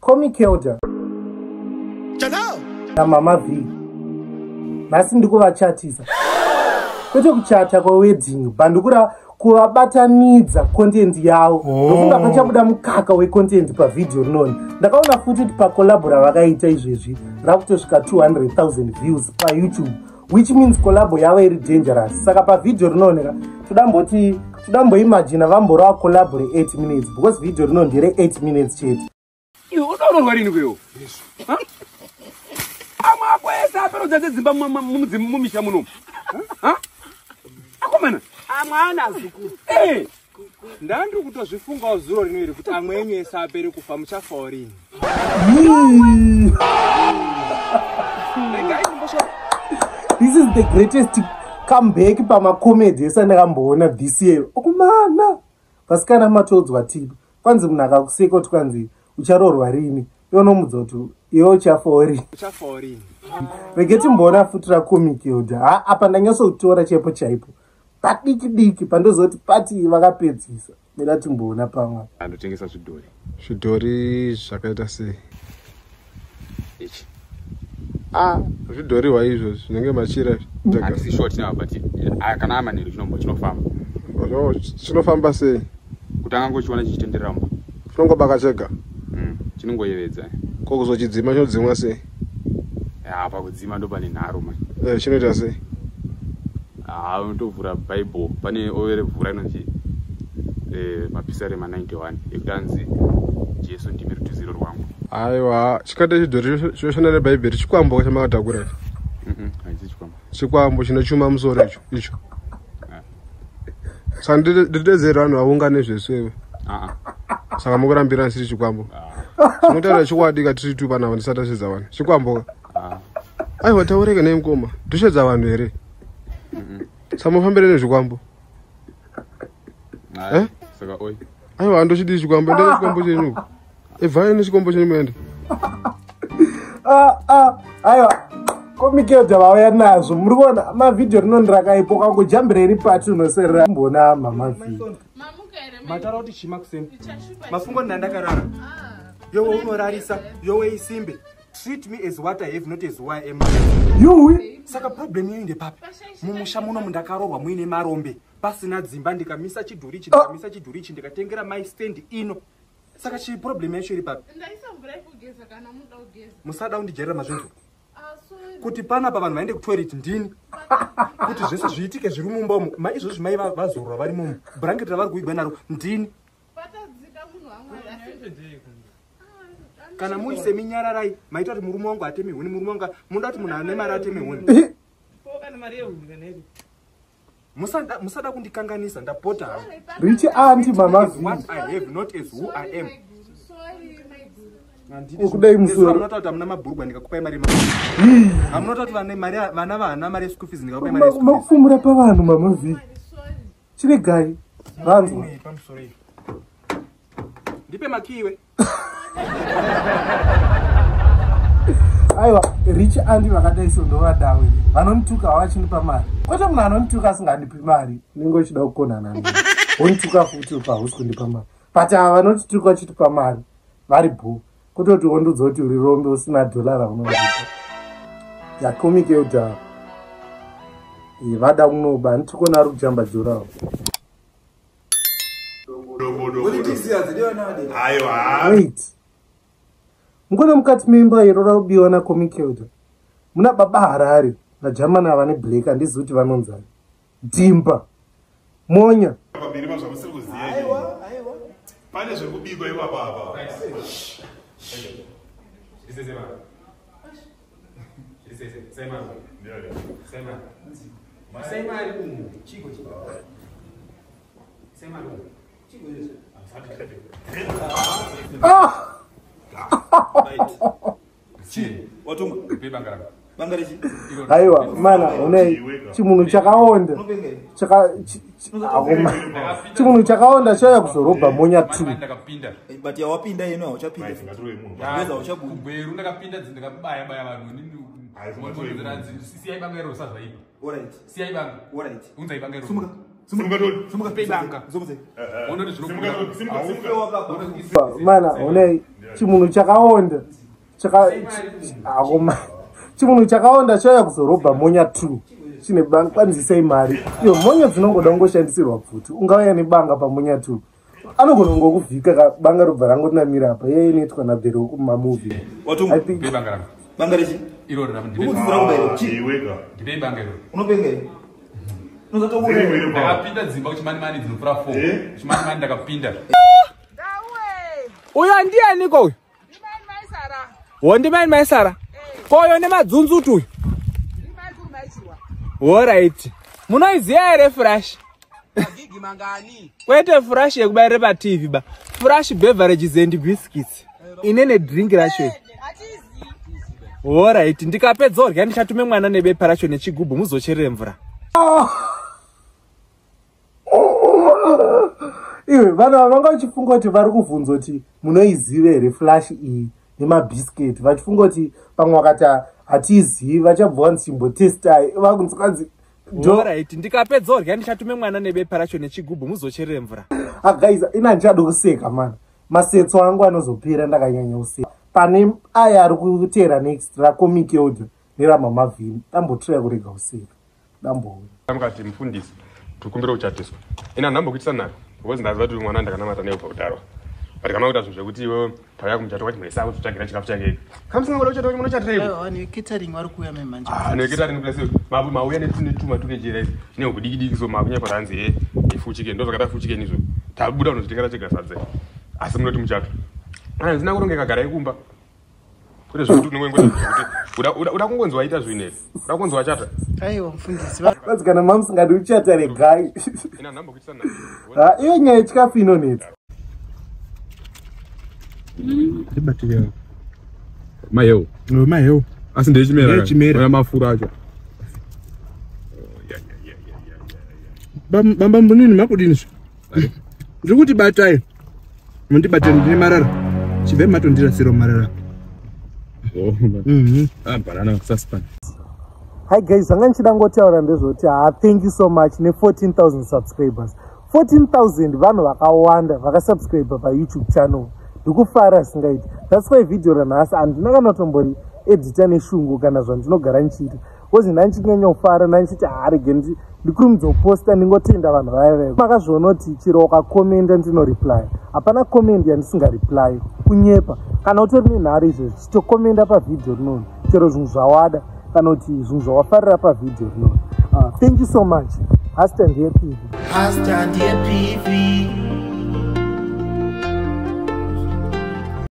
Comic Elder naMama V nhasi ndikuvachatisa, kwete kuchata kwewedding, but ndikura kuvabatanidza content yavo. Ndofunga pachabuda mukaka wecontent pavhidhiyo rinoni. Ndakaona futi kuti pacollabo ravakaita izvezvi rakutosvika 200,000 views paYouTube, which means collabo yavo iri dangerous. Saka pavhidhiyo rinooneka todamboti todamboimagina vamborova collabo re8 minutes, because vhidhiyo rino ndere8 minutes chete. Iwe unoda rini kwewo? Amwe ako ese aperodza dzedzimba mumisha munomu, akomana. Amwe ana zukuru. Ndandiri kutozvifungawo zuro rino iri kuti amwe enyu ese apere kufa, muchafawo rini? Regai ndimbosvika. This is the greatest comeback pamacomedy ese andakamboona this year. Okumana vasikana, matodzwa tipi? Kwanzi munhu akakuseka kuti kwanzi ucharoorwa rini, iwe unomudza kuti iwe uchafawo rini? Uchafawo rini? Rege timboona futi raComic Elder. Ha, apa ndanyatsokutora chaipo chaipo padiki diki pandozoti pati vakapedzisa. Mira timboona pamwe. Andotengesa zvidhori. Zvidhori zvakaita sei? Ichi. A, zvidhoriwa izvo zvinenge machira. Handisi short now, but kana amanheru chinofamba. Chinofamba sei? Kutanga ngochiona chichitenderera mumba. Chinongobaka chega? Chinongoyevedza. Ko kuzochidzima, chinodzimwa sei? Pakudzima ndo pane nharo manje. Chinoita sei? Ha, unotovhura Bible, pane overe vhura inonzi Mapisarema 91 ekuti anzi Jesu ndimi rutiziro rwangu. Aiwa, chikati chidhori chinoshanda nebhaibheri, chikwambo chamakatakura icho. Haisi chikwambo. Chikwambo chinochuma musoro icho icho. Saka ndidedzere vanhu vaungane zveswewe? Ah. Saka mukurambira ndisiri chikwambo? Tinotaura chokwadi ka, tiri tu panapa, ndisati tashedza vanhu. Chikwambo ka? Ah. Aiwa, taureke nei mukoma, ndoshedza vanhu here? Saka mufambire nezvikwambo? Ai, Eh? Saka oi. Aiwa, handochidii chikwambo, endai nechikwambo chenyu uko. Ibvai nechikwambo chenyu muende. Ah, ah, aiwa, Comic Elder vauya nazvo. Muri kuona mavhidhiyo rinoni rakaipo, ukangojambira pati unoserera. Mboona Mama V. Mamuka here? Mataura kuti chima kuseni. Ndichashupa. Mafungo ndandakarara. Yowe unorarisa, yowe isimbe. Treat me as what I have, not as who I am. Yuwi. Saka problem yenyu ndepapi? Mumusha muno mundakarorwa muine marombe, pasina dzimba, ndikamisa chidhuri ichi, ndikamisa chidhuri ichi, ndikatengera mai stand ino. Saka chi problem yacho iri papi? Ndaisa mvura yekugeza kana munoda kugeza. Musada kundijairira mazvinzwa. Ah, sorry. Kuti panapa vanhu vaende kutoilet ndini, kuti zvese zviitike zviri mumba umu, maizvozvi mai vazorora vari mumu, bhurangeti ravari kuigwa naro ndini. Patadzika munhu waMwari. Kana muri seminyararai, maita kuti murume wangu ateme huni. Murume wangu, munoda kuti munhu ane mari ateme huni? Kana mari yehuni kana iri. Musada kundikanganisa, ndapota hangu. Rich Auntie Mama As V. what I have, not as who I am. Sorry, maiguru. Ukudai musoro. Munotaura kuti hamuna mabhurugwa, ndikakupai mari hamunotaura kuti vane mari, vana vahana mari yeschool fees, ndikakupai mari yeschool fees. Makufumura pavanhu, Mama V. Sorry. Chiregai vanzwa. Imwe pamusoro iyi. Ndipe makiwe. Aiwa, rich auntie vakadai so ndovadawe, vanondituka havachinipa mari. Kwete munhu anondituka asingandipi mari, unenge uchida kukonana naye, wondituka futi pahusi kundipa mari. But ava vanotituka vachitipa mari vari bho, kutoti wondudza kuti uri rombe usina dhola raunondipa. YaComic Elder vada kunoba, handitikuona ari kujamba jurawo. Aiwa. Wait, mukona mukati memba iro rakubiwa naComic Elder muna Baba Harare naJamani ava neblack, handizivi kuti vanonzani, Dhimba Monya. Pamberi mazvamusiri kuziva, pane zvekubikwa ipapa apa. Zvisese baba. Zvisese. Simon. Simon. Simon umu. Chiko chiko. Simon umu. Chiko izvo. Ah! Watumwa. Banga rako. Banga rechi? Aiwa mana, onai chimunhu chakaonda akoma, chimunhu chakaonda chauya kuzorobha Monya 2. Ndakapinda. But yawapinda ino hauchapinda. Right, ngatirove munhu. Weza hauchabuda. Kugweru ndakapinda, ndakabaya baya vanhu. Hai, ngatirove munhu. Siyai banga iro, usazvaipa. Alright. Siyai banga. Alright. Unzai banga iro. Sumuka. Simuka Tony. Sumuka. Pe banga. Sumuka. Unoti Simuka zvinobuda. Tony, simuka, Aufe simuka. wakapa. Mana, onai. Chimunhu chakaonda chimunhu chakaonda chauya kuzorobha monya 2 chine banga, kwanzisai mari. Iyo monya dzinongoda kungoshandisirwa pfuti. Ungauya nebanga pamonya 2 anogona kungokuvhika banga robva rangotinamira apa. Iye inoitwa nabhero kumamuvi. I think banga rechi iro ndipei banga iro. Unopenga here? Ndakapinda dzimba kuchimanimani dzinopfuura 4. Chimanimani ndakapinda. Uyo ndianiko uyu? Wondimai mai Sara. Koyo nemadzunzutu uyu. Alright. Munoiziya here Fresh? Kwete Fresh yekubayire paTV ba. Fresh beverages and biscuits. Ine nedrink racho. Alright, ndikapedza orya ndichatume mwana nebepa racho nechigubhu muzocherere mvura. Iwe vanhu ava vanga vachifunga kuti vari kuvhunza kuti munoiziva here Flash iyi nemabhisiketi, vachifunga kuti pamwe vakati hatiizivi vachabva vanzi chimbotestai vakunzi kwanzi. Alright, ndikapedza orya ndichatume mwana nebepa racho nechigubhu muzocherere mvura. Guys, ina ndichada kuseka man. Masetso angu anozopera ndakanyanya kuseka. Pane aya ari kuteera next racomic elder neramamavhini dambotraya kurega kuseka. Damboona. Mukati mufundisi tikumbira kuchatiswa. Ina ndambokuitisa naro because ndaziva kuti mwana ndakanamata naye kubva kudhara. But kana kuita zvinhu zvekuti iwe tauya kumuchato wacho muresa kuzotsvagira chikafu chake. Kana musinga kuda kuchata munochatirei? Vanhu vecatering vari kuuya manje. Vanhu vecatering plus mauya netuma tunejera izvi zvine hudiki diki so makunyepa ranzi full chicken ndo zvakaita full chicken izvo. Tabuda unozvitengera chega sadza. Asi munoti muchato. Kana zvisina kurongeka garai kumba. Kune zvekuti unongoti kuti uda kungonzi waita zvinhu here? Uda kungonzi wachata? Aiwa mufundisi. Vanzi kana mamusingadi kuchata regai. Ina ndambokuitisa naro. Iyo nyaya yechikafu inonetsa. Ndibatirira. Maheu. Maheu. Asi ndechimera. Ndechimera. Oya mafura acho. Bamba mbunini makudini zve? Ndiri kuti batai. Mundibate ndine marara. Chibve matondirasira marara. Oh. Banana suspense. Hi guys, zvanga ndichida ngotaura ndezvekuti thank you so much ne 14,000 subscribers. 14,000 vanhu vakawanda vakasubscribe pa YouTube channel. Ndikufara singaiti. That's why video ranhasi handina kana kutombori edita neshungu kana zvandinogara ndichiita. Because ndanchinyanya kufara ndanchiti harege ndikurumidza kuposta ndingotenda vanhu vaya vaya. Makazviona kuti chero ukakomenda ndinoreply. Hapana comment yandisingareply. Kunyepa. Kana utori nenhare izvezvi chitokomenda pavideo rinono. Chero zvinhu zvawada kana kuti zvinhu zvawafarira pavideo rinono. Thank you so much. Hasta ndiye PV. Hasta ndiye PV.